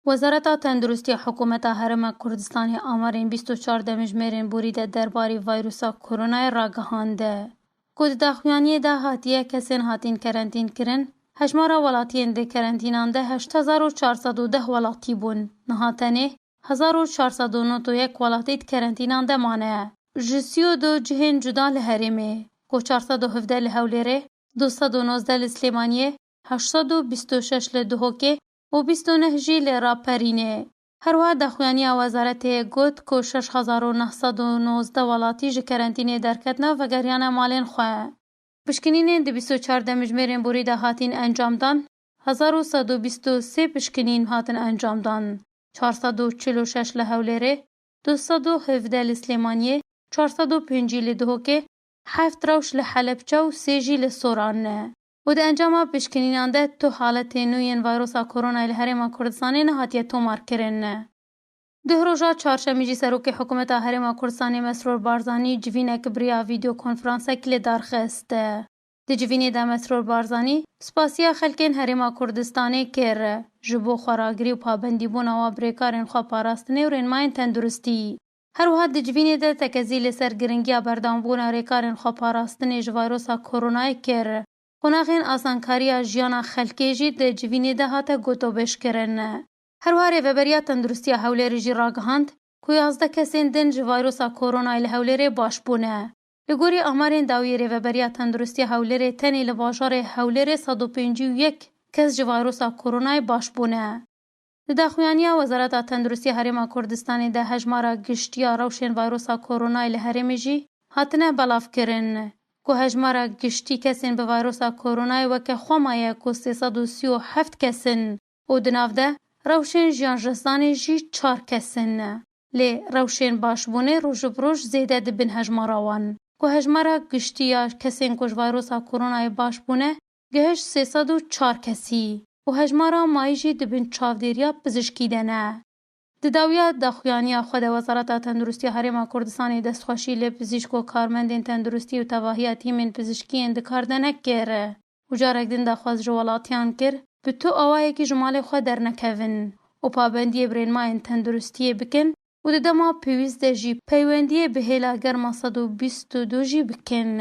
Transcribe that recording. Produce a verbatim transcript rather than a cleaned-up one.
Wezareta Tenduristiya Hikûmeta Herêma Kurdistanê amarên bîst û çar demjimêrên borî de derbarê vîrusa koronayê ragihande, ku di daxuyaniyê de hatiye kesên hatîn kerentîn kirin, hejmara welatiyên di kerentînan de heşt hezar û çar sed û deh welatî bûn. Niha tenê hezar û çar sed û nod û yek welatî di kerentînan de mane. Ji sî û du cihên cuda li herêmê, ku çar sed û hevdeh li Hewlêrê, du sed û nozdeh li Silêmaniyê, heşt sed û bîst û şeş li Duhokê û bîst û neh jî li Raperînê. Her wiha daxuyaniya wezaretê got ku şeş hezar û neh sed û nozdeh welatî ji kerentînê derketine û vegeriyane malên xwe. Pişkinînên di bîst û çar demjimêrên borî de hatîn encamdan, hezar û sed û bîst û sê pişkinîn hatin encamdan, çar sed û çil û şeş li Hewlêrê, du sed û hevdeh li Silêmaniyê, çar sed û pêncî li Duhokê, heft rewş li Helebçe û sê jî li Soran ne. Û di encama pişkinînan de tu haletên nû yên vîrusa koronayê li Herêma Kurdistanê nehatiye tomarkirin. Duh roja çarşemî jî Serokê Hikûmeta Herêma Kurdistanê Mesrûr Barzanî civînek bi riya vîdeokonferansekî li dar xist. Di civînê de Mesrûr Barzanî spasiya xelkên Herêma Kurdistanê kir ji bo xweragirî û pabendîbûna wan bi rêkarên xwe parastinê û rênmayên tenduristî. Her wiha di civînê de tekezî li ser giringiya berdewambûna rêkarên xwe parastinê ji vîrusa koronayê kir. Qonaxên asankariya jiyana xelkê jî di civînê de hate gotobêjkirin. Her wiha Rêveberiya Tenduristiya Hewlêrê jî ragihand ku yazdeh kesên din ji vîrusa koronayê li Hewlêrê baş bûne. Li gorî amarên dawî yê Rêveberiya Tenduristiya Hewlêrê tenê li bajarê Hewlêrê sed û pêncî û yek kes ji vîrusa koronayê baş bûne. Di daxuyaniya Wezareta Tenduristiya Herêma Kurdistanê de hejmara giştî ya rewşên vîrusa koronayê li herêmê jî hatine belavkirin ku hejmara giştî kesên bi vîrusa koronayê weke xwe maye ku sê sed û sî û heft kes in û di nav de rewşên jiyanjezanê jî çar kes in. Lê rewşên başbûnê roj bi roj zêde dibin hejmara wan, ku hejmara giştî ya kesên ku ji vîrusa koronayê baş bûne gihişt sê sed û çar kesî û hejmara mayî jî di bin çavdêriya pizişkî de ne. Di dawiya daxuyaniya xwe de Wezareta Tenduristiya Herêma Kurdistanê destxweşî li pizîşk û karmendên tenduristî û tevahiya tîmên pizişkî yên di kar de nekir û carek din daxwaz ji welatiyan kir bi tu awayekî ji malê xwe dernekevin û pabendiyê bi rênmayên tenduristiyê bikin û di dema pêwîst de jî peywendiyê bi hêla germa sed û bîst û du jî bikin.